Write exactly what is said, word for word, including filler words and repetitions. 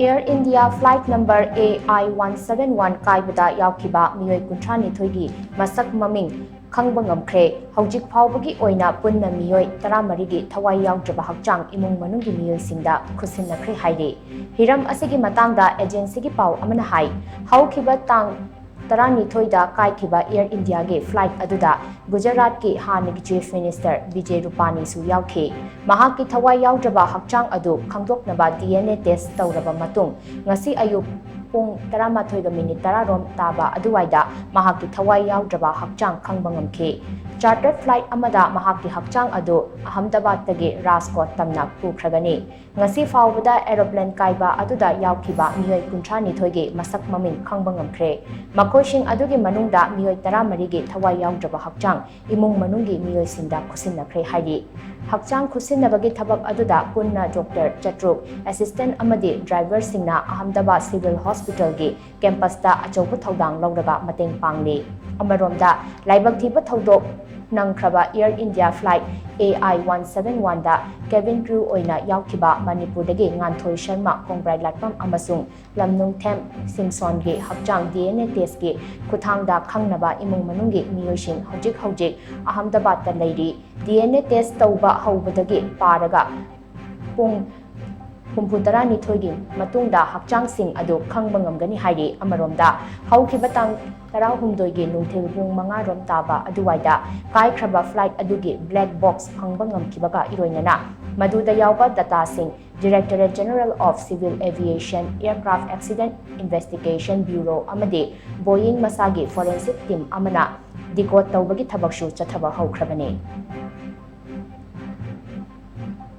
Air India flight number A I one seven one ꯀꯥꯏꯕꯗ ꯌꯥꯎꯈꯤꯕ ꯃꯤꯑꯣꯏ ꯀꯨꯟꯊ꯭ꯔꯥ ꯅꯤꯊꯣꯏꯒꯤ ꯃꯁꯛ ꯃꯃꯤꯡ ꯈꯪꯕ ꯉꯝꯈ꯭ꯔꯦ꯫ ꯍꯧꯖꯤꯛ ꯐꯥꯎꯕꯒꯤ ꯑꯣꯏꯅ ꯄꯨꯟꯅ ꯃꯤꯑꯣꯏ ꯇꯔꯥꯃꯔꯤꯒꯤ ꯊꯋꯥꯏ ꯌꯥꯎꯗ꯭ꯔꯕ ꯍꯛꯆꯥꯡ ꯏꯃꯨꯡ ꯃꯅꯨꯡꯒꯤ ꯃꯤꯑꯣꯏꯁꯤꯡꯗ ꯈꯨꯠꯁꯤꯟꯅꯈ꯭ꯔꯦ ꯍꯥꯏꯔꯤ꯫ ꯍꯤꯔꯝ ꯑꯁꯤꯒꯤ ꯃꯇꯥꯡꯗ ꯑꯦꯖꯦꯟꯁꯤꯒꯤ ꯄꯥꯎ ꯑꯃꯅ ꯍꯥꯏ, ꯍꯧꯈꯤꯕ ꯇꯥꯡ ꯇꯔꯥꯅꯤꯊꯣꯏꯗ ꯀꯥꯏꯈꯤꯕ Air Indiaꯒꯤ flight ꯑꯗꯨꯗ ꯒꯨꯖꯔꯥꯠꯀꯤ ꯍꯥꯟꯅꯒꯤ Chief Minister ꯕꯤꯖꯦ ꯔꯨꯄꯥꯅꯤꯁꯨ ꯌꯥꯎꯈꯤ꯫ ꯃꯍꯥꯛꯀꯤ ꯊꯋꯥꯏ ꯌꯥꯎꯗ꯭ꯔꯕ ꯍꯛꯆꯥꯡ ꯑꯗꯨ ꯈꯪꯗꯣꯛꯅꯕ D N A test ꯇꯧꯔꯕ ꯃꯇꯨꯡ, ꯉꯁꯤ ꯑꯌꯨꯛ ꯄꯨꯡ ꯇꯔꯥꯃꯥꯊꯣꯏꯒ ꯃꯤꯅꯤꯠ ꯇꯔꯥ ꯔꯣꯝ ꯇꯥꯕ ꯑꯗꯨꯋꯥꯏꯗ ꯃꯍꯥꯛꯀꯤ ꯊꯋꯥꯏ ꯌꯥꯎꯗ꯭ꯔꯕ ꯍꯛꯆꯥꯡ ꯈꯪꯕ ꯉꯝꯈꯤ꯫ Chartered flight ꯑꯃꯗ ꯃꯍꯥꯛꯀꯤ ꯍꯛꯆꯥꯡ ꯑꯗꯨ ꯑꯍꯃꯗꯥꯕꯥꯗꯇꯒꯤ ꯔꯥꯖꯀꯣꯠ ꯇꯝꯅ ꯄꯨꯈ꯭ꯔꯒꯅꯤ꯫ ꯉꯁꯤ ꯐꯥꯎꯕꯗ aeroplane ꯀꯥꯏꯕ ꯑꯗꯨꯗ ꯌꯥꯎꯈꯤꯕ ꯃꯤꯑꯣꯏ ꯀꯨꯟꯊ꯭ꯔꯥ ꯅꯤꯊꯣꯏꯒꯤ ꯃꯁꯛ ꯃꯃꯤꯡ ꯈꯪꯕ ꯉꯝꯈ꯭ꯔꯦ꯫ ꯃꯈꯣꯏꯁꯤꯡ ꯑꯗꯨꯒꯤ ꯃꯅꯨꯡꯗ ꯃꯤꯑꯣꯏ ꯇꯔꯥꯃꯔꯤꯒꯤ ꯊꯋꯥꯏ ꯌꯥꯎꯗ꯭ꯔꯕ ꯍꯛꯆꯥꯡ ꯏꯃꯨꯡ ꯃꯅꯨꯡꯒꯤ ꯃꯤꯑꯣꯏꯁꯤꯡꯗ ꯈꯨꯠꯁꯤꯟꯅꯈ꯭ꯔꯦ ꯍꯥꯏꯔꯤ꯫ ꯍꯛꯆꯥꯡ ꯈꯨꯠꯁꯤꯟꯅꯕꯒꯤ ꯊꯕꯛ ꯑꯗꯨꯗ ꯄꯨꯟꯅ doctor ꯆꯥꯇ꯭ꯔꯨꯛ, assistant ꯑꯃꯗꯤ driverꯁꯤꯡꯅ ꯑꯍꯃꯗꯥꯕꯥꯗ Civil Hospitalꯒꯤ campusꯇ ꯑꯆꯧꯕ ꯊꯧꯗꯥꯡ ꯂꯧꯔꯒ ꯃꯇꯦꯡ ꯄꯥꯡꯂꯤ꯫ ꯑꯃꯔꯣꯝꯗ, ꯂꯥꯏꯕꯛ ꯊꯤꯕ ꯊꯧꯗꯣꯛ ꯅꯪꯈ꯭ꯔꯕ Air India flight A I one seven oneꯗ cabin crew ꯑꯣꯏꯅ ꯌꯥꯎꯈꯤꯕ ꯃꯅꯤꯄꯨꯔꯗꯒꯤ ꯉꯥꯟꯊꯣꯏ ꯁꯔꯃ, ꯈꯣꯡꯕ꯭ꯔꯥꯏ ꯂꯥꯠꯄꯝ ꯑꯃꯁꯨꯡ ꯂꯝꯅꯨꯡꯊꯦꯝ ꯁꯤꯝꯁꯣꯟꯒꯤ ꯍꯛꯆꯥꯡ D N A testꯀꯤ ꯈꯨꯠꯊꯥꯡꯗ ꯈꯪꯅꯕ ꯏꯃꯨꯡ ꯃꯅꯨꯡꯒꯤ ꯃꯤꯑꯣꯏꯁꯤꯡ ꯍꯧꯖꯤꯛ ꯍꯧꯖꯤꯛ ꯑꯍꯃꯗꯥꯕꯥꯗꯇ ꯂꯩꯔꯤ꯫ D N A test ꯇꯧꯕ ꯍꯧꯕꯗꯒꯤ ꯄꯥꯔꯒ ꯄꯨꯡ ꯍꯨꯝꯐꯨ ꯇꯔꯥꯅꯤꯊꯣꯏꯒꯤ ꯃꯇꯨꯡꯗ ꯍꯛꯆꯥꯡꯁꯤꯡ ꯑꯗꯨ ꯈꯪꯕ ꯉꯝꯒꯅꯤ ꯍꯥꯏꯔꯤ꯫ ꯑꯃꯔꯣꯝꯗ, ꯍꯧꯈꯤꯕ ꯇꯥꯡ ꯇꯔꯥꯍꯨꯝꯗꯣꯏꯒꯤ ꯅꯨꯡꯊꯤꯜ ꯄꯨꯡ ꯃꯉꯥ ꯔꯣꯝ ꯇꯥꯕ ꯑꯗꯨꯋꯥꯏꯗ ꯀꯥꯏꯈ꯭ꯔꯕ flight ꯑꯗꯨꯒꯤ black box ꯐꯪꯕ ꯉꯝꯈꯤꯕꯒ ꯏꯔꯣꯏꯅꯅ ꯃꯗꯨꯗ ꯌꯥꯎꯕ dataꯁꯤꯡ Directorate General of Civil Aviation, Aircraft Accident Investigation Bureau ꯑꯃꯗꯤ Boeing ꯃꯁꯥꯒꯤ forensic team ꯑꯃꯅ decode ꯇꯧꯕꯒꯤ ꯊꯕꯛꯁꯨ ꯆꯠꯊꯕ ꯍꯧꯈ꯭ꯔꯕꯅꯤ꯫